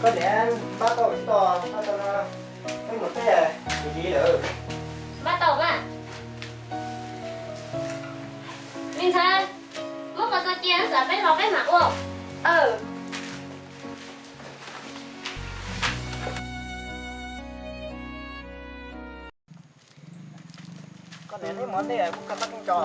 Koj niam, npaj tau tsis tau, npaj tau no, peb mus teb ntxiv lawm. Npaj tau mas. Me ntxhais, muab qos txo cia, tsam peb los peb mam ua. Koj niam, neb mus ua ntej, kuv koj txhob pheej tso.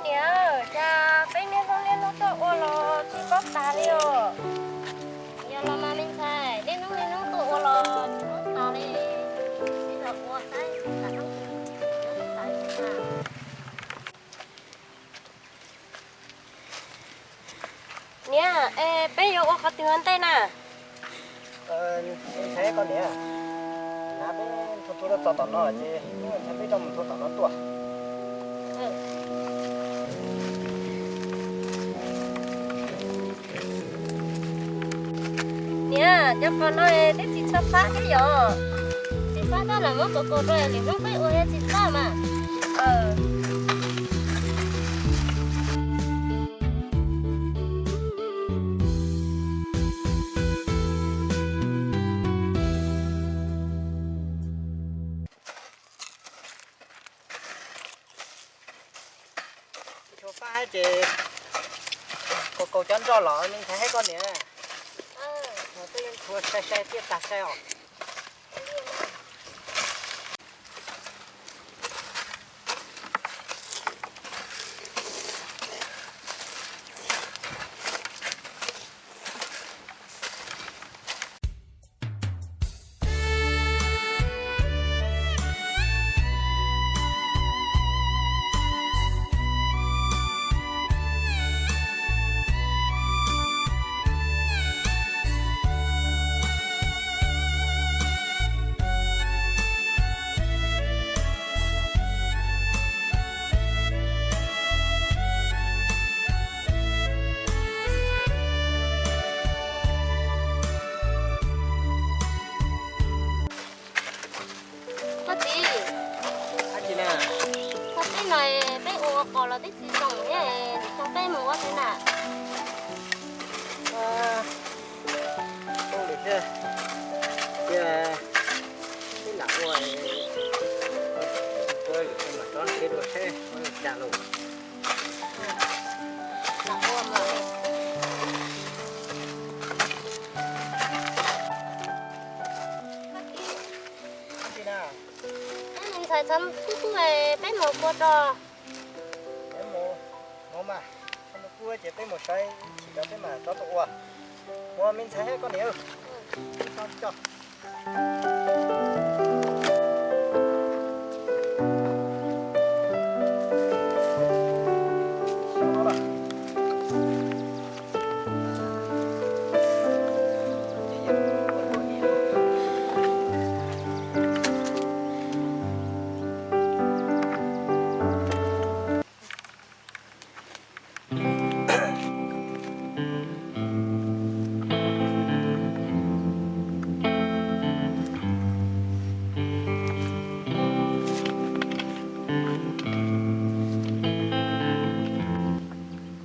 Niam, cas peb niaj hnub niaj hnub tuaj ua los tsis paub tas li os. Yog los mas me ntxhais, niaj hnub niaj hnub tuaj ua los tsis paub tas li. Peb los ua saib, niam, es peb yuav ua qhov twg ua ntej na? Ntxhais koj niam, na peb nthua nthua rau txog tom no ces ntxhais peb rov mus nthua tom no tuaj. Niam, cov qos no twb tsis tshua fab thiab yom? Tsis fab tab lam muab kaus kaus rau, lwm hnub peb ua thiaj tsis fab mas. Tsis tshua fab ces kaus kaus cov nroj los me ntxhais thiab koj niam. Twb nthua sai sai thiaj tag sai os. Koj txiv, koj txiv, no peb ua qos los twb tsis zoo thiab, xyoo peb mus ua xwb na. Zoo lwm thiab, cia peb lam ua, ua lwm tus mam rov nrhiav dua seb ua li cas los. Ntxhais, txhob kub kub, peb mus kua tso. Peb mus, mus mas, txhob kub ces peb mus saib chim rau peb mam rov tuaj ua. Ua me ntxhais thiab koj niam, txhob tso.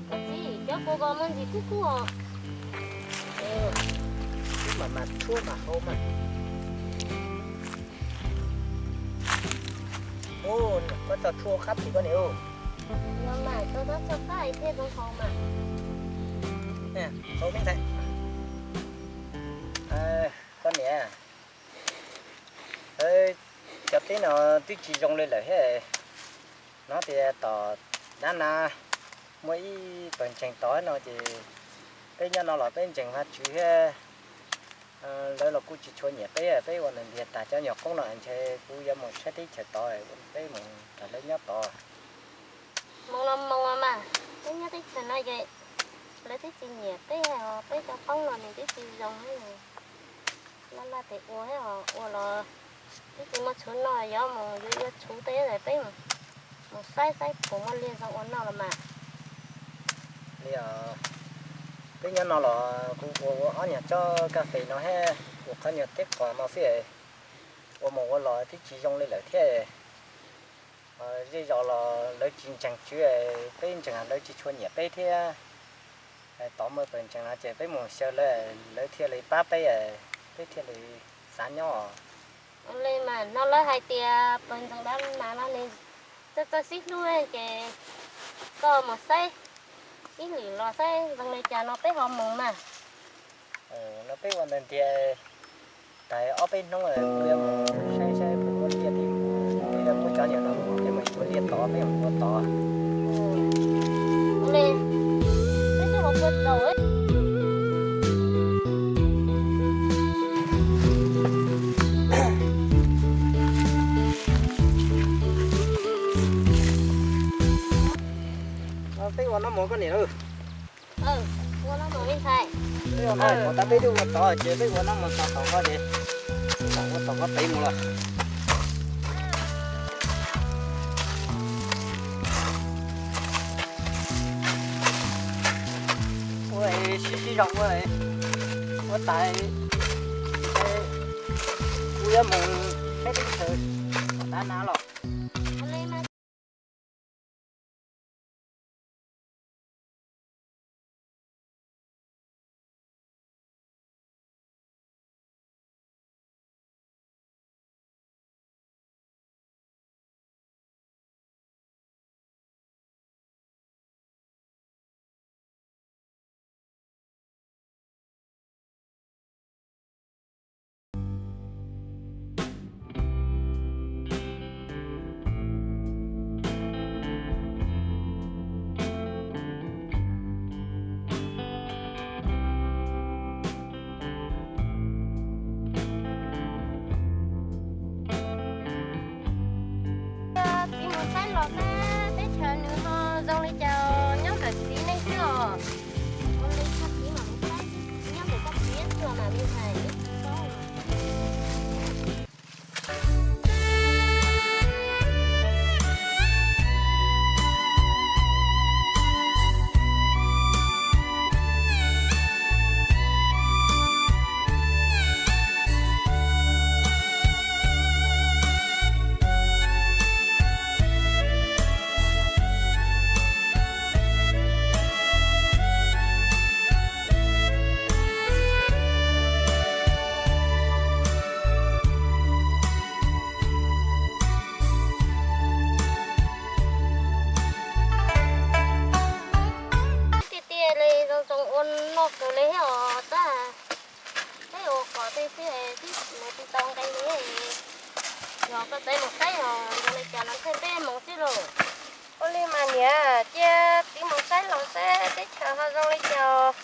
Koj txiv, cov kua ko muaj ntsis kub kub os. Kub mas mas tshuab mas hau mas. Ub, koj tso tshuab qab tim koj niam. Yog mas, tso tso tshuab qab thiaj zoo hau mas. Hau me ntxhais. Koj niam, cov teb no twb tsis zoo li lawm thiab. Hnov tias tom dab na muaj ib pawg ntseeg tod no ces peb nyob no los peb ntseeg Vajtswv thiab. Lawv los kuj tsis tshua nyiam peb, peb ua nws ntiag tag cov nyuag qoob no ntshe kuv yuav mus saib teb chaws tod, peb mus nrog lawv nyob tod. Mus los mus mas, peb nyob teb chaws no ces Lawv twb tsis nyiam peb os, peb cov qoob no nws twb tsis zoo li. Laj laj tes ua thiab os, ua los twb tsis muaj tshuv no, yuav mus yuav yuav tshuv tej, peb mus saib saib puas muaj liaj zoo ua noj los mas. Li os, peb nyob no los kuv ua ua ob nyuag tsob kas fes no thiab, ua qhov nyuag teb qos no xwb, ua mus ua los twb tsis zoo li lawm thiab. Zej zos los lawv tsis ntseeg tswv, peb ntseeg lawv tsis tshua nyiam peb thiab. Tod muaj pawg ntseeg no ces peb mus xyaw lawv, lawv thiaj li pab peb, peb thiaj li xav nyob. Ua li mas no lawv hais tias pawg ntseeg dab nas no nws txawj txawj sib hlub ces koj mus saib ib lwm los saib zoo li cas no peb ho mus mas. No peb ua ntawd ntiag, tag ob peb hnub kuv yuav mus saib saib puas muaj liaj thiab, peb yuav muab cov nyuag no peb mus yuav liaj tod peb mus ua tod. Ua li, peb twb ua puag thaum peb ua no mus koj niam lauj. Ua no mus me ntxhais. Peb ua no mus tod, peb twb ua tod ces peb ua no mus tod tod ko ces peb mam ua tod ko pem mus los. Ua sib sib zog ua, ua tas kuv yuav mus saib teb chaws tom dab nas los. Txiv mus saib los seb teb chaws nws ho zoo li cas nyob ntawm txiv nej xwb os. Ua li txiv mam mus saib nyob ntawm txiv xwb mas me ntxhais. Tiag tiag li zoo zoo ua noj kawg li thiab os tab. Peb ua kom tej xwb twb mus tsis tau nqe li. Yog koj txiv mus saib os zoo li cas no thiaj peb mus xwb lauj. Ua li mas niam, cia txiv mus saib los seb teb chaws ho zoo li cas.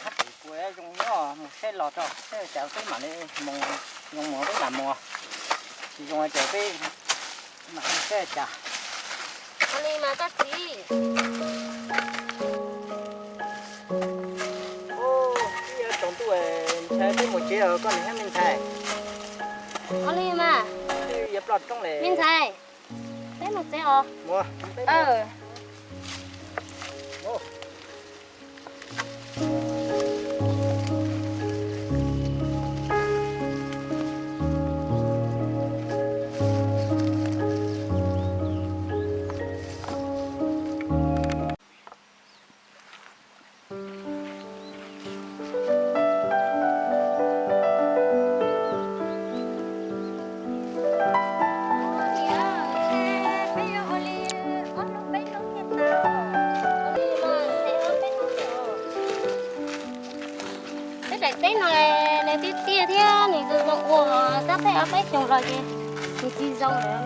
Hab pem kuv zoo nyob mus saib los tso seb cas peb mam li mus, zoo mus peb mam mus, tsis zoo ces peb mam mus saib cas. Ua li mas koj txiv. Ub, ib tsaus ntuj ntshai peb mus tsev os koj niam thiab me ntxhais. Ua li mas. Twb yuav ploj roob li. Me ntxhais, peb mus tsev os. Mus, peb mus. Peb daim teb no nws tiaj tiaj thiab nws zoo zoo ua, tab peb ob peb xyoos los ces nws tsis zoo lawm.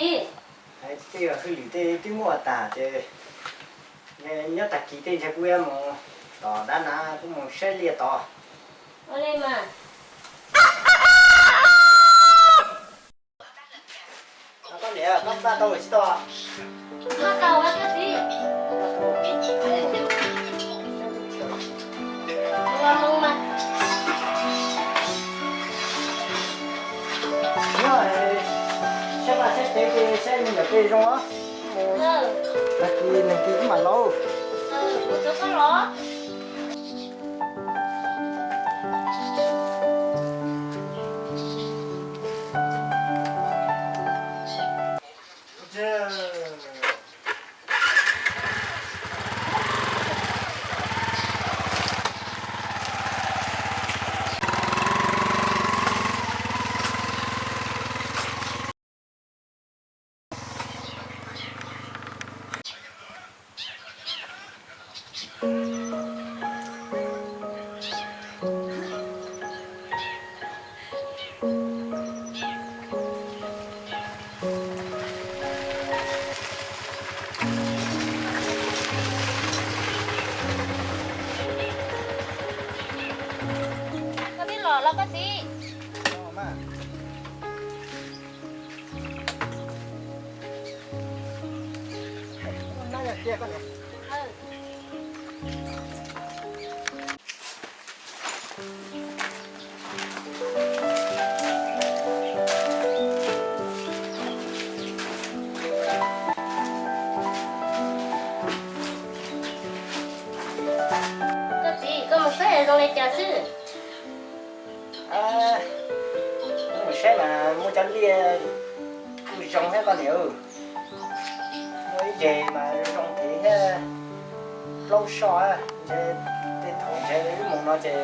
Ib, tej hauj lwm tej twb muaj tas ces nyob tag kis tej ntshai kuv yuav mus tom dab na, kuv mus saib liaj tod. Ua li mas. Koj niam, koj npaj tau tsis tau? Npaj tau koj txiv. Los mus mas. Nyob saib vaj saib tsev ces saib me nyuam tej zoo os. Tag kis nag kis kuv mam los. Mus tsuav koj los. Koj twb los los koj txiv? Koj txiv, koj mus saib zoo li cas xwb? Mus saib mas muaj cov liaj kuj zoo thiab koj niam. Muaj ib zeg mas zoo zoo thiab, plaub soj. Ntshe tej thaum ntshe wb mus no ces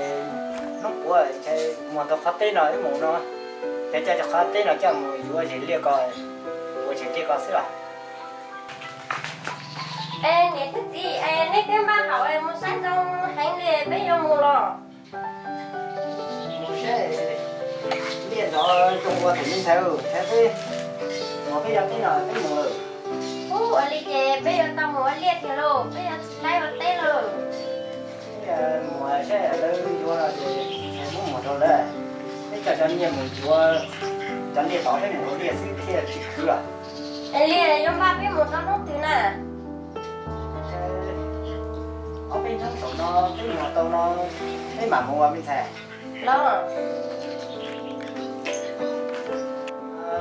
hnub puav ntshe muag tau qhov teb no wb mus no, ces coj cov qhov teb no coj mus yuav zeg liaj ko, ua zeg liaj ko xwb los. Es niam thiab txiv, neb twb npaj haum mus saib zoo heev li, peb yuav mus los? Mus saib liaj ntawd zoo ua tus me ntxhais, saib peb mus peb cov teb no peb mus lawm. Ub, ua li ces peb yuav tau mus ua liaj tiag lauj, peb yuav tsis laib ua teb lawm. Mus saib lawv yuav no ces muab mus rau lawv, peb coj cov nyiaj mus yuav cov liaj tod peb mus ua liaj xwb thiaj tsis khwv os. Es liaj yuav npaj peb mus tau hnub twg na? Ob peb hnub saum no peb mus tau no peb mam mus ua me ntxhais. Los,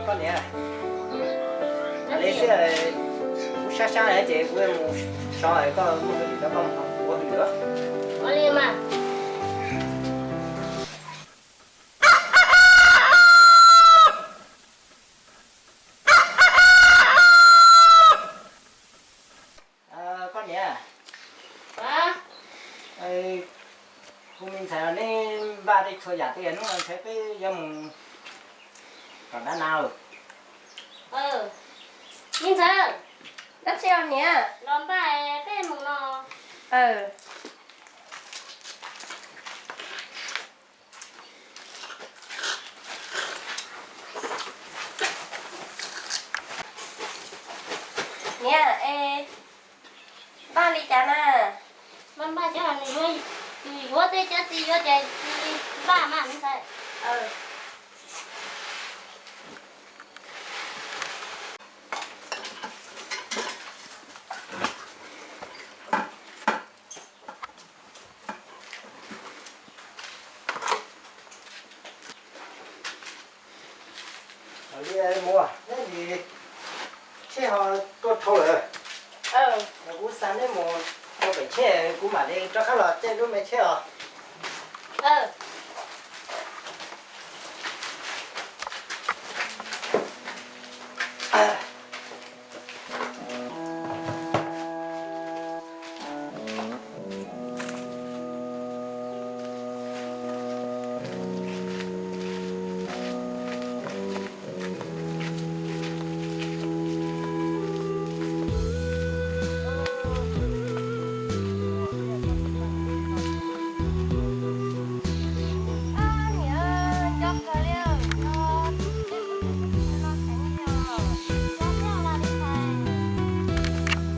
koj niam, li xwb, kuv sab sab ces kuv mus so, koj muaj hauj lwm koj mus ua hauj lwm. Ua li mas. Koj niam, kuv me ntxhais, neb npaj tej txhua yam tej hnub no ntshai peb yuav mus tom dab na. Me ntxhais, dab tsi niam? Los npaj peb mus no. Niam, es npaj li cas na? Npaj npaj cov nws yuav, nws yuav tej cov txiv yuav ces npaj mas me ntxhais. Li mus, neb tsheb ho tuaj dhau lawm. Kuv xa neb mus rau pem tsheb, kuv mam li rov qab los caij lub me tsheb os.